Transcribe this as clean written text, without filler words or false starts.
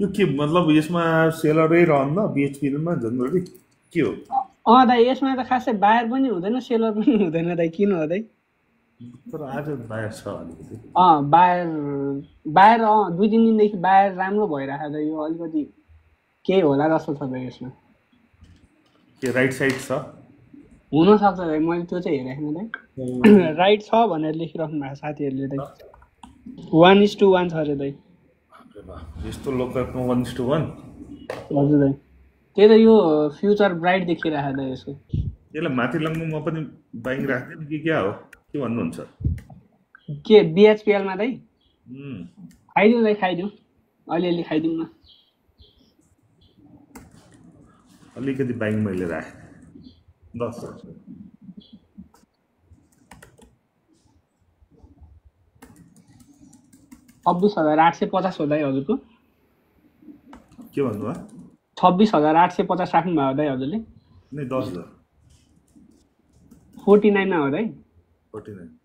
यो के मतलब यसमा सेलरै रहन्न बिएचपीमा जनरली के हो? दाइ यसमा त खासै बायर पनि हुँदैन सेलर पनि हुँदैन दाइ, किन हो दाइ? तर आज बाहिर छ अलिकति। बायर बायर 2-3 दिनदेखि बायर राम्रो भइरहेको दाइ, यो अलिकति केही होला जस्तो छ दाइ यसमा। के राइट साइड छ? हुनसक्छ दाइ, मैले त्यो चाहिँ हेरेको थिएँ दाइ। राइट छ भनेर लेखिराख्नु भएको साथीहरूले दाइ। 1:1 छ अरे दाइ। यस्तो लोकरमा 1:1? हजुर दाइ, त्यही त यो फ्युचर ब्राइट देखिरहेको दाइ यसको। यसलाई माथि लग्नु म पनि बाइङ राख्दैन कि क्या हो, के भन्नुहुन्छ? के बिएचपिएलमा दाइ? खाइदिउँ दाइ, खाइदिउँ, अलिअलि खाइदिउँ न। अलिकति बाइङ मैले राखेँ 10। 26,850 हो दाइ हजुरको। के भन्नुभयो? 26,850 राख्नु भयो दाइ हजुरले? नै 10,000। 49 मा हो दाइ। 49